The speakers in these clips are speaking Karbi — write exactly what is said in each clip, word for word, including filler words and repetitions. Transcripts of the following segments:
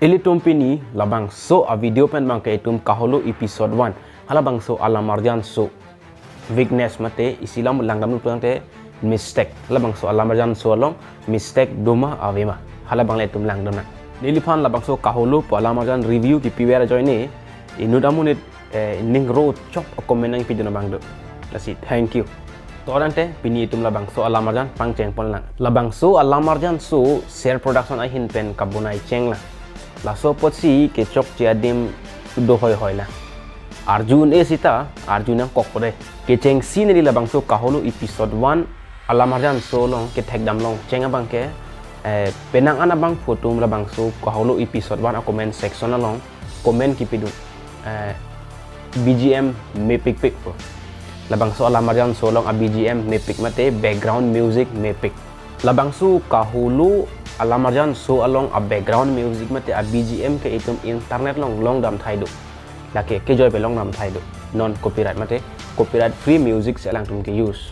Ilitum pini labangso a video pen abangke itum Kaholo episode one, halabangso alamarjan so weakness mate isi alam langdam tangte mistake, halabangso alamarjan so along mistake doma avema, halabang le itum langdam nang. Neliphan labangso Kaholo pu alamarjan review kipiver ajoine inut amonit eh, ning ro chok a comment nangpidun abang do. Lasi thank you. To tangte pini itum labangso alamarjan pangcheng pon lang. Labangso alamarjan so Ser Production ahin pen kabonai cheng lang. Laso apotsi kechokche adim do hoi hoi lang. Arju un-e sita, arju nangkok po de. Kechengsi neli labangso Kaholo episode one alamarjan so along kethekdam long cheng abangke, eh, penang an abangphu atum labangso Kaholo episode one a comment section along comment kipidun, eh, B G M mepikpik po. Labangso alamarjan so along a B G M mepik mate background music mepik. Labangso Kaholo alamarjan so along a background music mate a B G M ke itum internet along longdam thai do. Lake kejoi pen longdam thai do. Non copyright mate copyright free music si alangtum ke-use.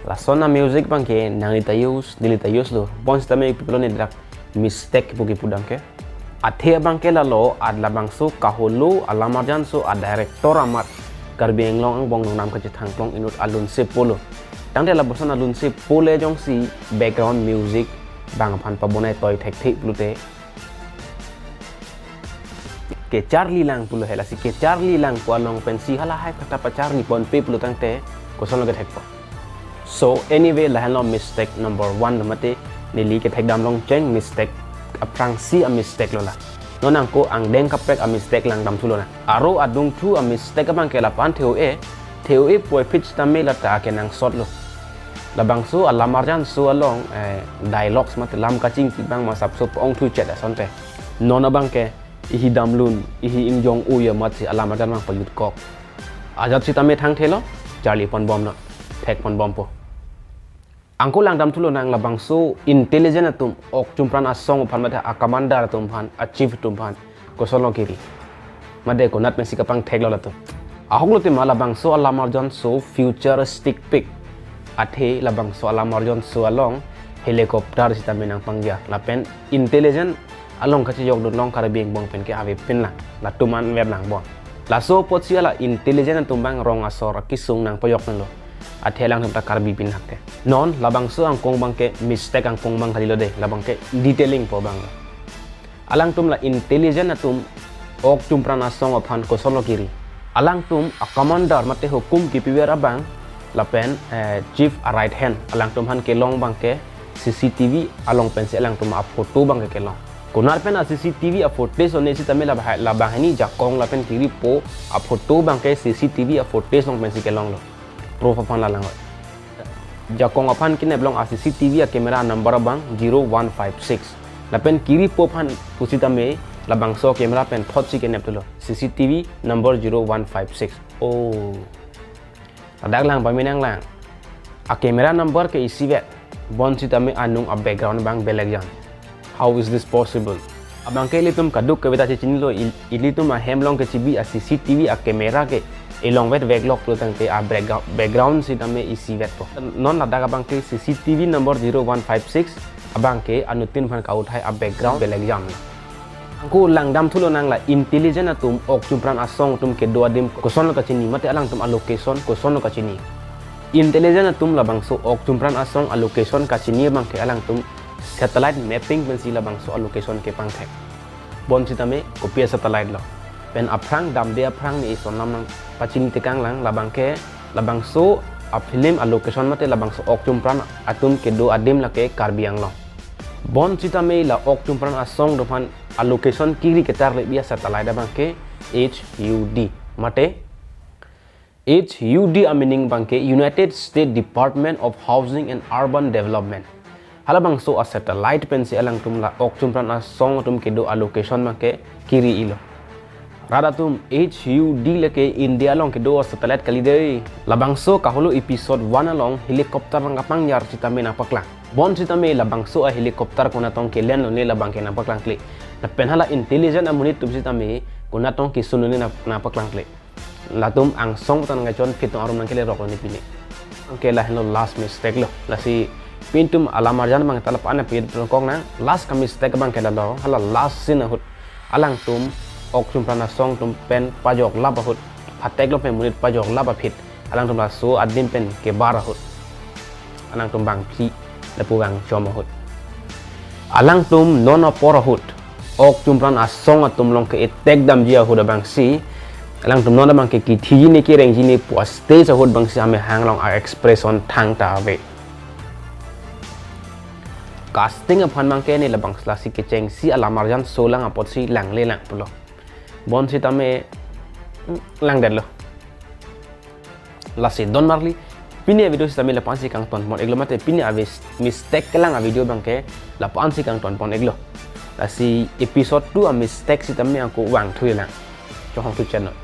Lason a music abangke nangli ta use, neli ta use lo. Bonsitame people ne dak mistake pu kipu abangke. Athe abangke lalo, ad labangso Kaholo alamarjan so a director amat Karbi Anglong angbong nongnam kachethang klong inut alunsepo lo. Tangte lapuson alunsepo le jongsi background music bang aphan pabonai toi thekthe pulote kecharli lang pulo he, lasi kecharli lang pu along pensi halahai kata pacharli ponpe pulo tangte kosonlo kethekpo. So anyway, lahenlo mistake number one mate neli kethekdam long cheng mistake aphrangsi a mistake lo la. Non angko angdeng kaprek a mistake langdam thulo na. Aro adungthu a mistake abangke lapu-an theo-e, theo-e puvoiphit sitame lata kenangsot lo. Labangso alamarjan so along, eh, dialogues mate lam kachingki abang masap so ongthu chet asonte. Non abangke ihi damlun, ihi ingjong-o ya amatsi alamarjan abang pajutkok. Ajat sitame thangthelo, charli ponbom non, thek ponbompo. Angko langdam thulo nang labangso intelligence atum, ok chumpran asong aphan mate a commander atum aphan, a chief atum aphan kosonlo kiri. Mate konat pensi kapangtheklo latum. Ahok lote ma labangso alamarjan so futuristic pik. Athe labangso alamarjan so along helicopter sitame nangpangja. Lapen intelligence along kachejokdun long Karbi angbong pen ke avepin lang. Latum an vep lang bon. Laso apotsi hala intelligence atum abang rong asor akisung nangpajok nanglo. Athe alangtum ta Karbi pin hak te. Non labangso angkong abangke mistake angkong abang kalilo de. Labangke detailing po abang. Alangtum la intelligence atum ok chumpran asong aphan kosonlo kiri. Alangtum a commander mate hukum kipiver abang lapen, eh, chief a right hand alangtum aphan kelong abangke C C T V along pensi alangtum a photo abangke kelong. Konat pen a C C T V a footage one sitame labang, labang hini jakong lapen kiripo a photo abangke C C T V a footage along pensi kelonglo. Proof aphan la lang. Jakong aphan kenep long a C C T V a camera number abang zero one five six. Lapen kiripo aphan pusitame labangso camera pen thotsi kenep thulo. C C T V number zero one five six. Oh. Ladak lang pamenang lang. A camera number ke isivet. Bonsitame anung a background abang belek jam. How is this possible? Abangke ilitum kadokave ta chechinilo, il-, ilitum ahem along kechibi a C C T V a camera ke elongvet veklok pulo tangte a backgou-, background sitame isivetpo. Non ladak abangke C C T V number zero one five six abangke anuttin aphan kauthai a background belek jam. Angko langdam thulo nang la intelligence atum ok chumpran asong atum kedo adim kosonlo kachini mate alangtum a location kosonlo kachini. Intelligence atum labangso ok chumpran asong a location kachini abangke alangtum satellite mapping pensi labangso a location kepangthek. Bonsitame kopi a satellite lo. Pen aphrang damde aphrang ne ison lam nangpachini tekang lang labangke labangso a film a location mate labangso ok chumpran atum kedo adim lake Karbi Anglong. Bonsitame la ok chumpran asong atum aphan a location kiri ketarle bi a satellite abangke H U D. Mate H U D a meaning abangke United States Department of Housing and Urban Development. Halabangso a satellite pensi alangtum la ok chumpran asong atum kedo a location abangke kiri-ilo. Rat atum, H U D lake India along kedo a satellite kali dei. Labangso Kaholo episode one along helicopter nangkapangjar sitame nangpaklang. Bonsitame labangso a helicopter konatong kelenlone labangke nangpaklangkle. Lapen hala intelligence amonit atum sitame konatong kesunlone nang, nangpaklangkle. Latum angsong ta nangkachon, phi atum arum nangkeleroklone pine. Anke lahenlo last mistake lo. Lasi Pintum alam arjan abang ta lapu-an aphi rongkok nang, last ka mistake abang ke lalo, hala last scene ahut alangtum ok chumpran asong atum pen pajoklap ahut, phateklong pen monit pajoklap aphi alangtum laso adim pen kebar ahut alangtum bangphli lapu vangchom ahut. Alangtum non apor ahut ok chumpran asong atum along ke-attack damji ahut abangsi alangtum non abang ke kithiji ne kerengji ne pu a-stage ahut abangsi amahang along a-expression thangta ave. Casting aphan abang ke ne labang lasi kechengsi alam arjan so lang apotsi langle lang pulo. Bonsitame, mm, langdetlo. Lasi don marli, pini a-video sitame lapu-ansi kangton pon iklo mate pini a-mistake kelang a-video abang ke lapu-ansi kangton pon iklo. Lasi episode two a-mistake sitame ako vangthu lang. Chonghong thu channel.